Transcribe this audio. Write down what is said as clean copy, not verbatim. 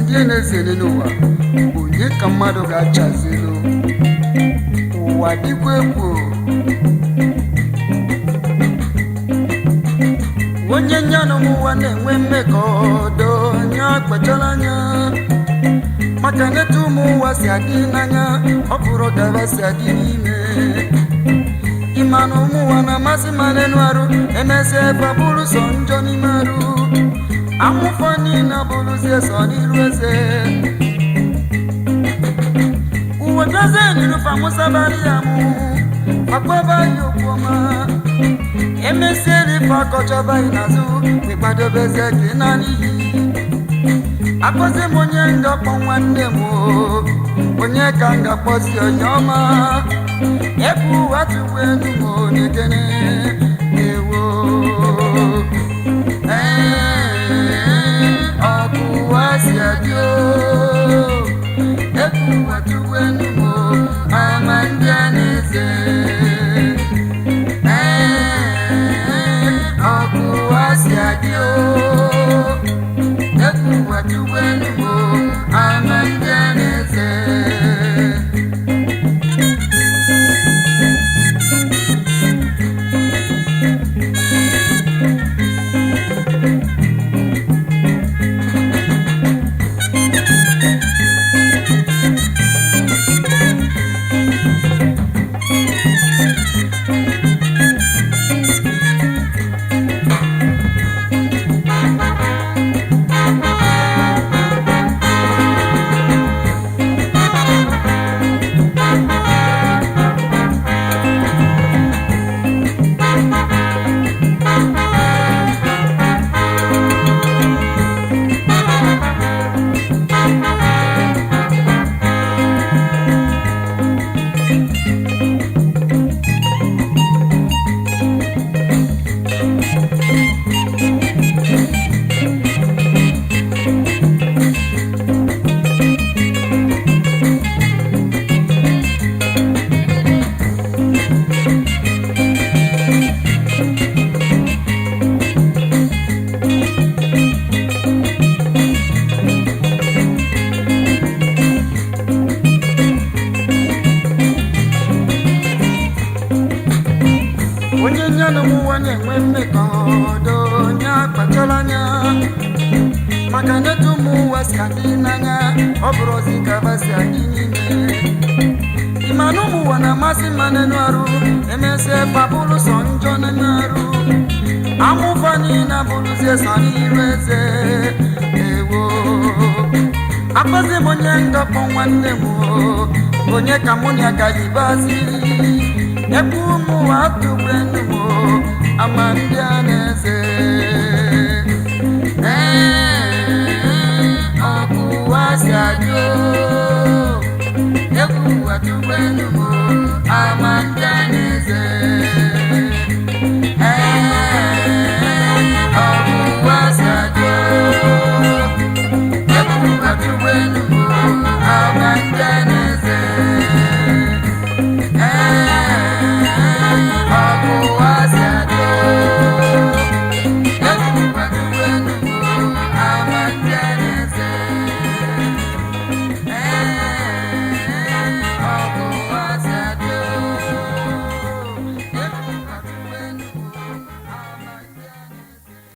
Ndị na-ezere n'ụwa, onye ka mmadụ ga-achazelu? Ụwa dịkwa egwu. Onye nyanụ m ụwa na-enwe mmekọ do anya, kpachara anya, maka netu ụmụ ụwa si adị n'anya, ọ bụrụ gaba si adị n'ime. Ịma na ụmụ ụwa na-amasị ma n'enu arụ, emezie ebe bụrụ sọ njọ n'ime arụ, amụfọ niile bụrụzie sọ n'iru eze. Uwe bịazie n'iru famusabari ya mụ fakwaba ya okwu ọma, emesiere ife akọchaba ya n'azụ, wekwadobezie gị na n'iyi. Akpọzi m onye ngakpọ nwanne m o, onye ka m ga-akpọzi onye ọma? Ebe ụwa tụgbu elu m, onye kene ewo. Ee, ọkụ ụwa si adị o. Ebe ụwa tụgbu elu m o, ama ndị a na-eze. Ee, ọkụ ụwa si adị o. Ebe ụwa tụgbu elu m o, ama ndị a na-eze. Onye nyanụ m ụwa na-enwe mmekọ do onye akpachala anya, maka netu ụmụ ụwa si adị n'anya, ọ bụrụ ozi ka ba si adị n'ime. Ịma na ụmụ ụwa na-amasị mma n'enu arụ, emezie fabụlụ sọ njọ n'enu arụ, amụfa niile abụrụzie sọ n'iru eze. Ewo, akpọzi m onye ngakpọ nwanne m o, onye ka mụ na ya ga-yibazi? Ebe ụmụ ụwa tụgbenu m o, ama ndị a na-eze. Ee, ọkụ ụwa si adị o. Egwu ụwa tụgbenu m o, ama ndị a na-eze. Ee, ọkụ ụwa si adị o. Egwu ụwa tụgbenu m o, ama ndị a na-eze. Ee,